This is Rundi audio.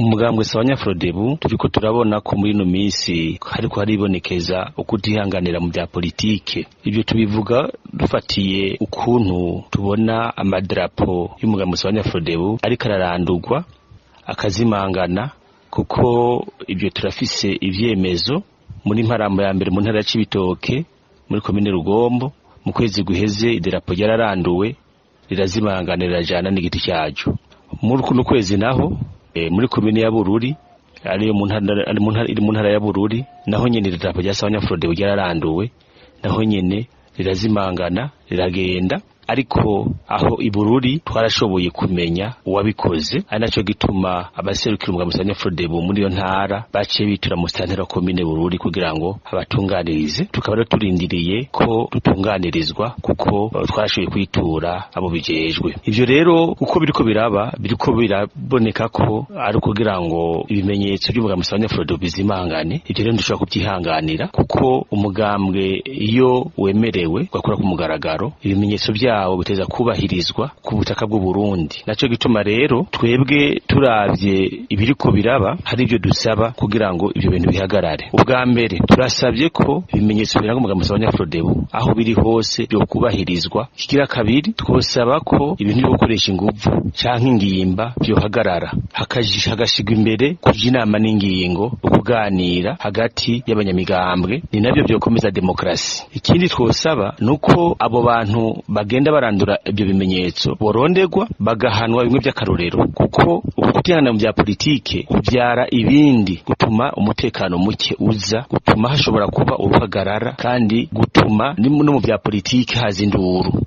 Umugambwe Sawanya Frodebu, turiko turabona ko muri ino minsi hariko haribonekeza ukutihanganira mu bya politike. Ibyo tubivuga dufatiye ukuntu tubona amadarapo y'umugambwe Sawanya Frodebu ariko ararandurwa, akazimangana, kuko ibyo turafise ivyemezo. Muri Mparambo ya Mbere, mu ntara ya Cibitoke, muri komine Rugombo, mu kwezi guheze idarapo ryararanduwe, rirazimangana, rirajana n'igiti cyaco. Muri kuno kwezi naho, muri komine ya Bururi, ariyo mu ntara iri mu ntara ya Bururi, naho nyene idarapo rya Sawanya Frodebu ryararanduwe, naho nyene rirazimangana, riragenda. Ariko aho ibururi twarashoboye kumenya uwabikoze, ari naco gituma abaserukira umugambwe Sawanya Frodebu muri iyo ntara baciye bitura mu santera komine Bururi kugira ngo abatunganirize. Tukaba rero turindiriye ko dutunganirizwa, kuko twarashoboye kwitura abo bijejwe. Ivyo rero uko biriko biraba, biriko biraboneka ko ari ukugira ngo ibimenyetso by'umugambwe Sawanya Frodebu bizimangane. Ivyo rero ndushobora kubyihanganira, kuko umugambwe iyo wemerewe ugakora ku mugaragaro, ibimenyetso vyawo biteza kubahirizwa ku butaka bw'u Burundi. Naco gituma rero twebwe turavye ibiriko biraba, hari ibyo dusaba kugira ngo ivyo bintu bihagarare. Ubwa mbere, turasabye ko ibimenyetso biranga umugambi wa Frodebu aho biri hose byo kubahirizwa. Kigira kabiri, twosaba ko ibintu byo gukoresha inguvu canke ingimba byohagarara, hagashigwa imbere kuja inama n'ingingo, ukuganira hagati y'abanyamigambwe, ni nabyo byokomeza demokrasi. Ikindi twosaba nuko abo bantu bagenda barandura ibyo bimenyetso borondegwa, bagahanwa bimwe by'akarorero, kuko ukutihana mu bya politike kubyara ibindi, gutuma umutekano muke uza, gutuma hashobora kuba uruhagarara, kandi gutuma no mu bya politike haza induru.